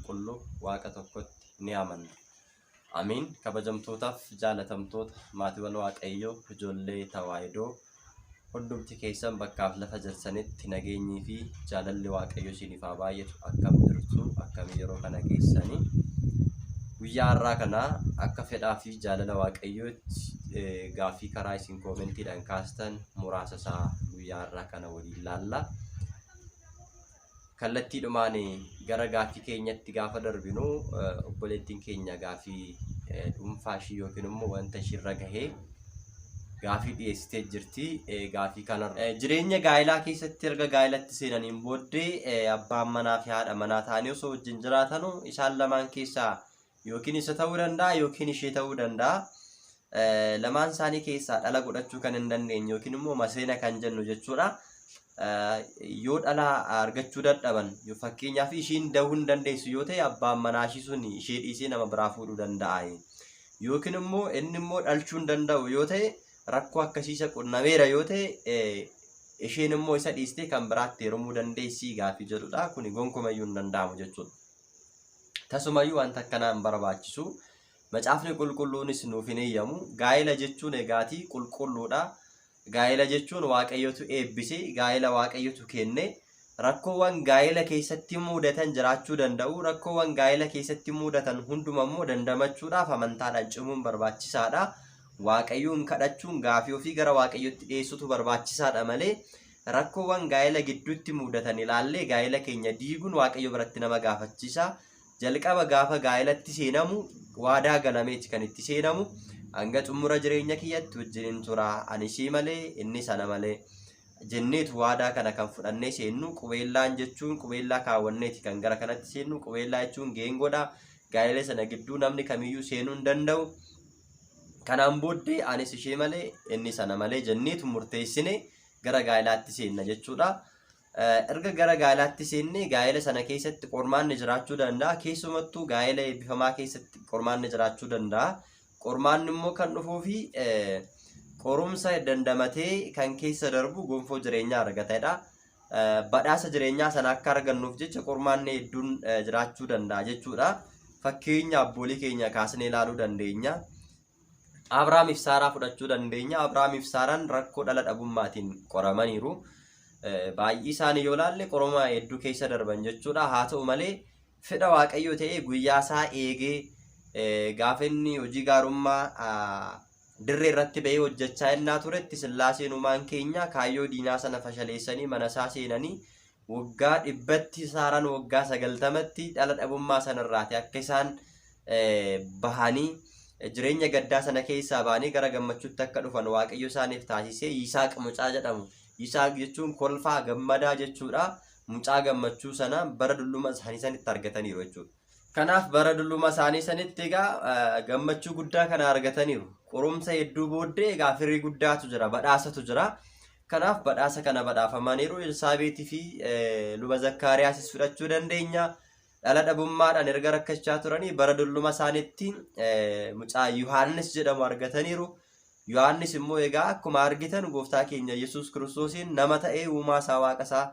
Qulqulluu Waaqa tokkotti ni amanna. Amiin. Kabajamtootaaf jaalatamtoota maatiiwwan Waaqayyoo ijoollee Tawaahidoo hundumti keessan bakkaaf lafa jirtanitti nageenyii fi jaalalli Waaqayyoo isiniif haa baay'atu. Akkam jirtu? Akkam yeroo kana geessanii? Guyyaa har'aa kana akka fedhaa fi jaalala Waaqayyootti gaaffii karaa isin koomentiidhaan kaastan muraasa isaa guyyaa har'aa kana waliin laalla. Kallattiidhumaan gara gaaffii keenyatti gaafa darbinu obboleettiin keenya gaaffii dhuunfaa ishii yookiin immoo wanta ishiirra gahee gaafii dhiyeessitee jirti. Gaafii kana jireenya gaa'elaa keessatti erga gaa'elatti seenaniin booddee abbaan manaa fi haadha manaa ta'anii osoo wajjin jiraatanu isaan lamaan keessaa yookiin isa ta'uu danda'a yookiin ishee ta'uu danda'a. Lamaan isaanii keessaa dhala godhachuu kan hin dandeenye yookiin immoo maseena kan jennu jechuudha. Yoo dhala argachuu dadhaban fakkeenyaaf ishiin dahuu hin dandeessu yoo ta'e abbaan manaa ishii sun ishee dhiisee nama biraa fuudhuu danda'a. Yookiin immoo inni immoo dhalchuu hin danda'u yoo ta'e rakkoo akkasii isa qunnameera yoo ta'e isheen immoo isa dhiistee kan biraatti heerumuu dandeessii gaaffii jedhudha. Kuni gonkumayyuu hin danda'amu jechuudha. Tasumayyuu wanta akkanaa hin barbaachisu. Macaafni qulqulluunis nuuf hin eeyyamu. Gaa'ela jechuun egaatii qulqulluudha. Gaa'ela jechuun Waaqayyotu eebbise, gaa'ela Waaqayyotu kenne. Rakkoowwan gaa'ela keessatti muudatan jiraachuu danda'u. Rakkoowwan gaa'ela keessatti muudatan hunduma immoo dandamachuudhaaf amantaadhaan cimuun barbaachisaadha. Waaqayyoon kadhachuun gaafii ofii gara Waaqayyotti dhiyeessutu barbaachisaadha malee rakkoowwan gaa'ela gidduutti muudatan ilaallee gaa'ela keenya diiguun Waaqayyo biratti nama gaafachiisa. Jalqaba gaafa gaa'elatti seenamu waadaa galameeti kan itti seenamu. Hanga xumura jireenya kiyyatti wajjinin tura, ani ishii malee inni sana malee jenneetu waadaa kana kan fudhannee seennu. Qubeellaan jechuun qubeellaa kaawwanneeti kan gara kanatti seennu. Qubeellaa jechuun geengoodha. Gaa'ela sana gidduu namni kamiyyuu seenuu hin danda'u. Kanaan booddee anis ishee malee inni sana malee jenneetu murteessine gara gaa'elaatti seenna jechuudha. Erga gara gaa'elaatti seenne gaa'ela sana keessatti qormaanni jiraachuu danda'a. Keessumattuu gaa'ela eebbifamaa keessatti qormaanni jiraachuu danda'a. Qormaanni immoo kan dhufuu fi qorumsa dandamatee kan keessa darbu gonfoo jireenyaa argatedha. Badhaasa jireenyaa sana akka argannuuf jecha qormaanni hedduun jiraachuu danda'a jechuudha. Fakkeenya abboolii keenya kaasnee ilaaluu dandeenya. Abrahaamiif Saaraa fudhachuu dandeenya. Abrahaamiif Saaraan rakkoo dhala dhabummaatiin qoramaniiru. Baay'ee isaanii yoo ilaalle qoroma hedduu keessa darban jechuudha. Haa ta'u malee fedha Waaqayyoo ta'ee guyyaa isaa eegee gaafa inni hojii gaarummaa dirree irratti ba'ee hojjechaa innaa turetti Sillaaseen uumaan keenya kaayyoo diinaa sana fashaleessanii mana isaa seenanii waggaa dhibbatti Saaraan waggaa 90tti dhala dhabummaa sanarraati akka isaan bahanii jireenya gaddaa sana keessaa bahanii gara gammachuutti akka dhufan Waaqayyo isaaniif taasisee Yisaaq mucaa jedhamu. Yisaaq jechuun kolfaa gammadaa jechuudha. Mucaa gammachuu sana bara dulluma isaanii sanitti argataniiru jechuudha. Kanaaf bara dulluma isaanii sanitti egaa gammachuu guddaa kana argataniiru. Qorumsa hedduu booddee egaa firii guddaatu jira, badhaasatu jira. Kanaaf badhaasa kana badhaafamaniiru. Elsaabeetii fi luba Zakkaariyaasis fudhachuu dandeenya. Dhala dhabummaadhaan erga rakkachaa turanii bara dulluma isaaniitti mucaa Yohaannis jedhamu argataniiru. Yohaannis immoo egaa akkuma argitan gooftaa keenya Yesuus Kiristoosiin nama ta'ee uumaa isaa waaqa isaa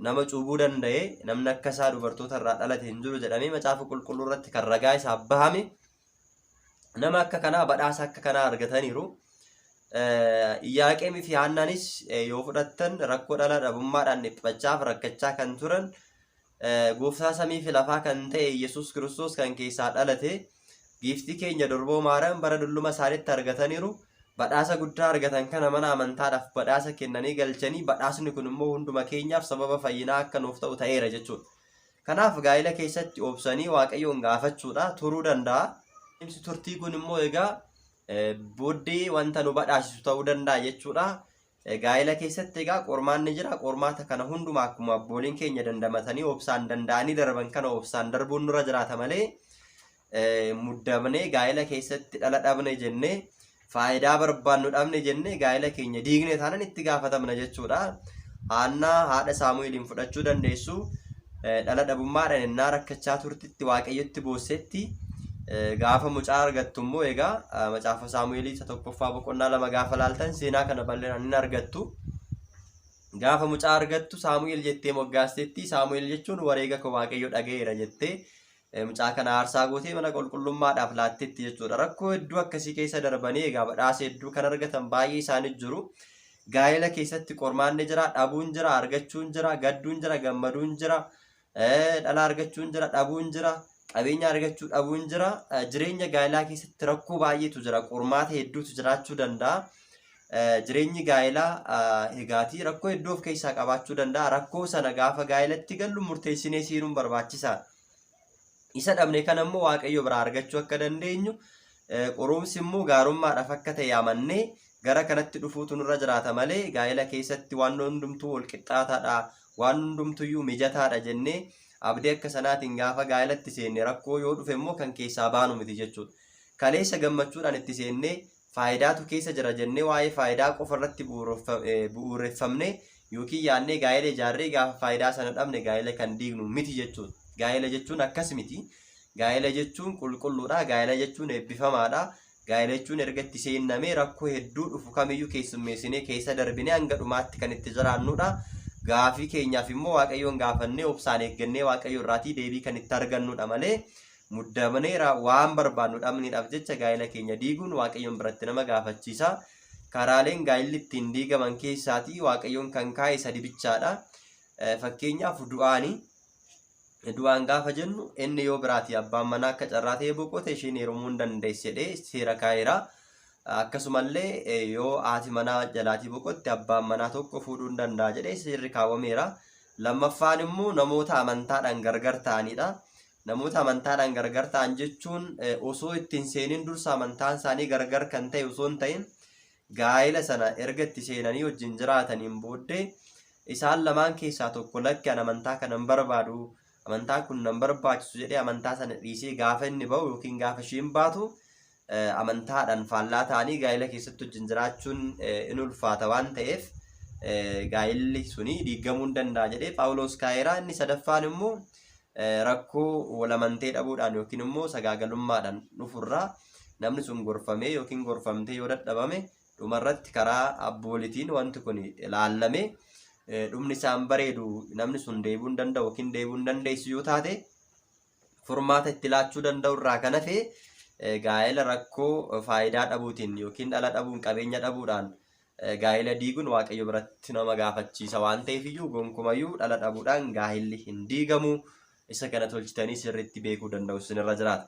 nama cuubuu danda'e namni akka isaa dubartoota irraa dhalate hin jiru jedhamee macaafa qulqulluu irratti kan ragaa isaaf bahame nama akka kanaa badhaasa akka kanaa argataniiru. Iyyaaqeemii fi Haannaanis yoo fudhattan rakkoo dhala dhabummaadhaan dhiphachaaf rakkachaa kan turan gooftaa samii fi lafaa kan ta'e Yesuus Kiristoos kan keessaa dhalate giiftii keenya durboo Maariyaam bara dulluma isaaniitti argataniiru. Badhaasa guddaa argatan kana mana amantaadhaaf badhaasa kennanii galchanii badhaasni kun immoo hunduma keenyaaf sababa fayyinaa akka nuuf ta'u ta'eera jechuudha. Kanaaf gaa'ela keessatti obsanii Waaqayyoon gaafachuudha turuu danda'a. Adeemsi turtii kun immoo egaa booddee wanta nu badhaasisu ta'uu danda'a jechuudha. Gaa'ela keessatti egaa qormaanni jira. Qormaata kana hundumaa akkuma abbooliin keenya dandamatanii obsaan danda'anii darban kana obsaan darbuun nurra jiraata malee muddamnee gaa'ela keessatti dhala dhabne jennee faayidaa barbaannu dhabne jennee gaa'ela keenya diigne taanaan itti gaafatamna jechuudha. Haannaa haadha Saamu'eeliin fudhachuu dandeessu. Dhala dhabummaadhaan innaa rakkachaa turtitti Waaqayyotti boossetti gaafa mucaa argattu immoo egaa macaafa Saamu'eelii isa tokkoffaa boqonnaa 2 gaafa laaltan seenaa kana bal'inaan hin argattu. Gaafa mucaa argattu Saamu'eel jettee moggaasteetti. Saamu'eel jechuun wareega koo Waaqayyo dhaga'eera jettee mucaa kana aarsaa gootee mana qulqullummaadhaaf laatteetti jechuudha. Rakkoo hedduu akkasii keessa darbanii egaa badhaasa hedduu kan argatan baay'ee isaanii jiru. Gaa'ela keessatti qormaanni jira, dhabuun jira, argachuun jira, gadduun jira, gammaduun jira, dhala argachuun jira, dhabuun jira, qabeenya argachuu dhabuun jira. Jireenya gaa'elaa keessatti rakkoo baay'eetu jira, qormaata hedduutu jiraachuu danda'a. Jireenyi gaa'elaa egaatii rakkoo hedduu of keessaa qabaachuu danda'a. Rakkoo sana gaafa gaa'elatti gallu murteessinee seenuun barbaachisaadha. Isa dhabne kana immoo Waaqayyo biraa argachuu akka dandeenyu, qorumsi immoo gaarummaadhaaf akka ta'e amannee gara kanatti dhufuutu nurra jiraata malee gaa'ela keessatti waan hundumtuu wal qixxaataadha, waan hundumtuyyuu mijataadha jennee abdii akka sanaatiin gaafa gaa'elatti seenne rakkoo yoo dhufe immoo kan keessaa baanu miti jechuudha. Kaleessa gammachuudhaan itti seennee faayidaatu keessa jira jennee waa'ee faayidaa qofa irratti bu'uureffamnee yookiin yaadnee gaa'ela ijaarree gaafa faayidaa sana dhabne gaa'ela kan diignu miti jechuudha. Gaa'ela jechuun akkas miti. Gaa'ela jechuun qulqulluudha. Gaa'ela jechuun eebbifamaadha. Gaa'ela jechuun erga itti seennamee rakkoo hedduu dhufu kamiyyuu keessummeessinee keessa darbinee hanga dhumaatti kan itti jiraannudha. Gaafii keenyaaf immoo Waaqayyoon gaafannee obsaan eeggannee Waaqayyo irraatii deebii kan itti argannudha malee muddamnee waan barbaannu dhabneedhaaf jecha gaa'ela keenya diiguun Waaqayyoon biratti nama gaafachiisa. Karaaleen gaa'elli ittiin diigaman keessaatii Waaqayyoon kan kaa'e sadi bichaadha. Fakkeenyaaf du'aani. Du'aan gaafa jennu inni yoo biraatii abbaan manaa akka carraa ta'ee boqote isheen heerumuu hin dandeessi jedhee seera kaa'eera. Akkasumallee yoo haati manaa jalaatii boqotte abbaan manaa tokko fuudhuu hin danda'a jedhee seerri kaawwameera. Lammaffaan immoo namoota amantaadhaan gargar ta'anidha. Namoota amantaadhaan gargar ta'an jechuun osoo itti hin seenin dursa amantaan isaanii gargar kan ta'e osoo hin ta'in gaa'ela sana erga itti seenanii wajjin jiraataniin booddee isaan lamaan keessaa tokko lakki an amantaa kana hin barbaadu, amantaan kun nan barbaachisu jedhee amantaa sana dhiisee gaafa inni ba'u yookiin gaafa isheen baatu amantaadhaan faallaa ta'anii gaa'ela keessatti wajjin jiraachuun in ulfaata waan ta'eef gaa'elli suni diigamuu hin danda'a jedhee Phaawulos kaa'eera. Inni sadaffaan immoo rakkoo wal amantee dhabuudhaan yookiin immoo sagaagalummaadhaan dhufurraa namni sun gorfamee yookiin gorfamtee yoo dadhabame dhumarratti karaa abboolitiin wanti kun ilaallamee dhumni isaan bareedu namni sun deebi'uu hin danda'u yookiin deebi'uu hin dandeessu yoo taate furmaata itti laachuu danda'u irraa kan hafe gaa'ela rakkoo faayidaa dhabuutiin yookiin dhala dhabuun qabeenya dhabuudhaan gaa'ela diiguun Waaqayyo biratti nama gaafachiisa waan ta'eef iyyuu gonkumayyuu dhala dhabuudhaan gaa'elli hin diigamu. Isa kana tolchitanii sirriitti beekuu danda'u isinirra jiraata.